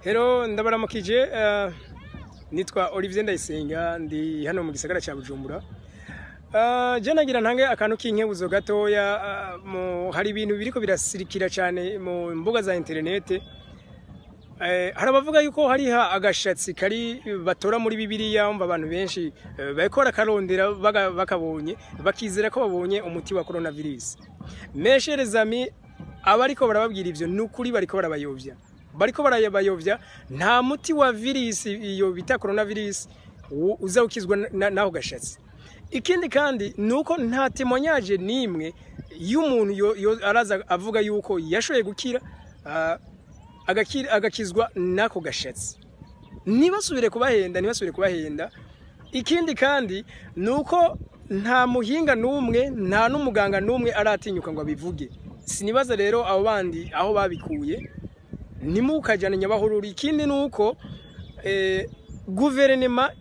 Hello, ndabaramukije. Nitwa Olivier Ndayisenga, ndi hano mu gisagara cya Bujumbura. Je nagira ntange akantu k'inkebuzo gatoya. Hari ibintu biriko birasirikira cyane mu mbuga za interinete. Hari abavuga yuko hariha agashatsi kari batora muri Bibiliya. Umva, abantu benshi bariko barakarondera, bakabonye bakizera ko babonye umuti wa coronavirus. Mes chers amis, abariko barababwira ivyo, nukuri bariko barabayovya, bariko barabayovya. Nta muti wa virus iyo bita coronavirus uza ukizwa n'ako gashatsi. Ikindi kandi nuko nta témoignage nimwe y'umuntu araza avuga yuko yashoboye gukira, agakizwa n'ako gashatsi. Ntibasubire kubahenda, ntibasubire kubahenda. Ikindi kandi nuko nta muhinga n'umwe, nta n'umuganga n'umwe aratinyuka ngo abivuge. Sinibaza rero abo bandi aho babikuye. Ntimukajyane nyabahururu. Ikindi nuko guverinema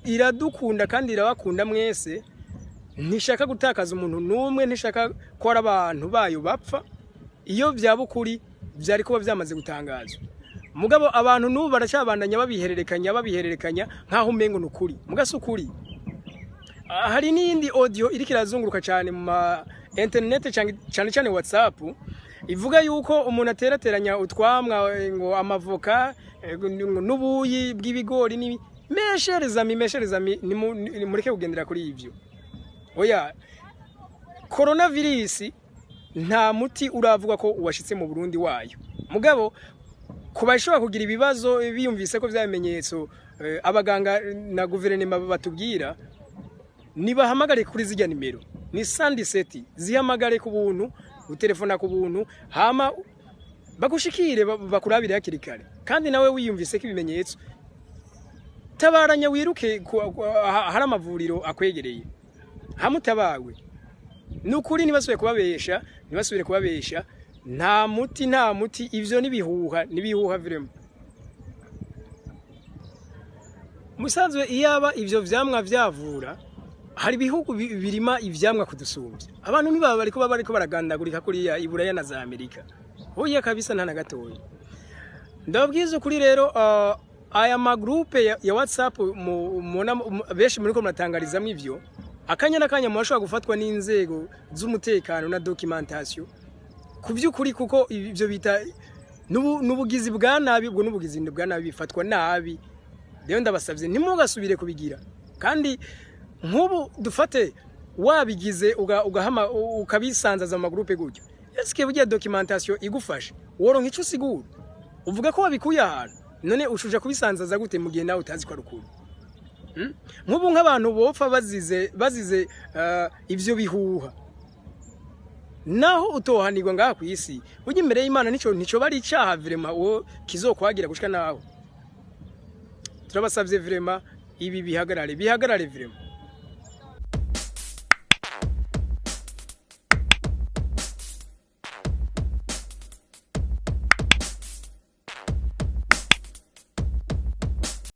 iradukunda kandi irabakunda mwese. Ntishaka gutakaza umuntu n'umwe, ntishaka ko hari abantu bayo bapfa. Iyo byaba ukuri, byari kuba byamaze gutangazwa. Mugabo abantu n'ubu baracyabandanya babihererekanya, babihererekanya nk'aho umengo ni ukuri, muga si ukuri. Hari n'iyindi audio iriko irazunguruka cyane mu ma internet, cyane cyane WhatsApp, ivuga yuko umuntu aterateranya utwamwa, ngo amavoka, ngo n'ubuyi bw'ibigori n'ibi. Mes chers amis, mes chers amis, nimureke kugendera kuri ivyo. Oya, coronavirus nta muti uravuga ko washitse mu Burundi wayo. Mugabo ku bashobora kugira ibibazo biyumvise ko vya bimenyetso abaganga na guverinoma batubwira, nibahamagare kuri zirya nimero ni 117. Zihamagare ku buntu, utelefona ku buntu, hama bagushikire, bakurabire hakiri kare. Kandi nawe wiyumvise ko ibimenyetso, tabaranya wiruke hari amavuriro akwegereye, hamwe utabawe. Ni ukuri, ntibasubire kubabesha, ntibasubire kubabesha. Nta muti, nta muti. Ivyo nibihuha, nibihuha vraiment. Musanzwe iyaba ivyo vyamwa vyavura, hari ibihugu birima ivyamwa kudusumbya. Abantu ntibaba bariko baragandagurika kuriya iburaya na za Amerika. Hoya kabisa, nta na gatoya. Ndababwiza ukuri rero, aya magroupe ya WhatsApp mubona benshi muriko muratangarizamwo ivyo, akanya n'akanya murashobora gufatwa n'inzego z'umutekano na documentation ku by'ukuri, kuko ibyo bita n'ubugizi bwa nabi. Ubwo n'ubugizi bwa nabi, bifatwa nabi. Rero ndabasabye, ntimugasubire kubigira. Kandi nk'ubu dufate wabigize, ugahama ukabisanzaza mu magroupe gutyo, eske burya documentation igufasha, woronka ico usigura uvuga ko wabikuye ahantu? None ushuja kubisanzaza gute mu gihe nawe utazi ko ari ukuri? Nk'ubu nk'abantu bopfa bazize ivyo bihuha, naho utohanirwa ngaha ku isi, burya imbere y'Imana nico bari icaha vraiment uwo kizokwagira gushika naho. Turabasavye vraiment, ibi bihagarare, bihagarare vraiment.